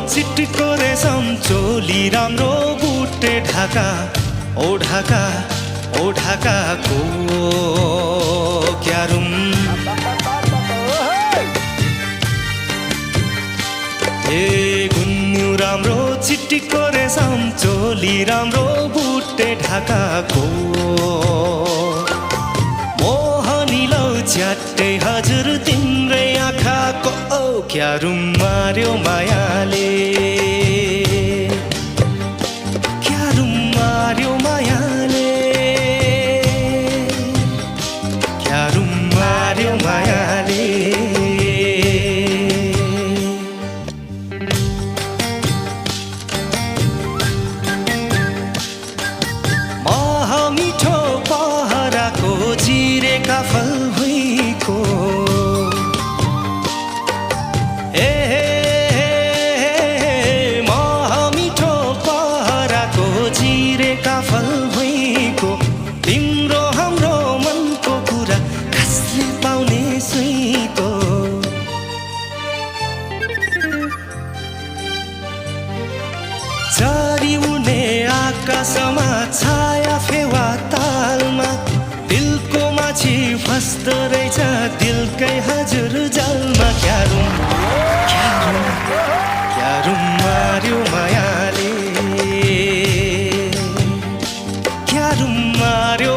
चिट्टिको रेशम चोली राम्रो बुटे ढाका ओ ढाकाको क्यारुम ए गुन्यु राम्रो चिट्टिको रेशम चोली राम्रो बुटे ढाकाको मोहनी लौ च्याट्टै हजुर तिम्रै आँखाको क्यारुम मार्यो मायाले क्यारुम मार्यो मायाले क्यारुम मार्यो मायाले मिठो पहराको चिरेका फल भुइँको मिठो पहराको चिरेका फल भुइँको तिम्रो हाम्रो मनको कुरा कसले पाउने सुइँको झरी उड्ने आकाशमा छाया फेवा तालमा दिलको माछी फस्दो रहेछ दिलकै हजुर जलमा क्यारुम क्यारुम क्यारुम मार्यो मायाले क्यारुम मार्यो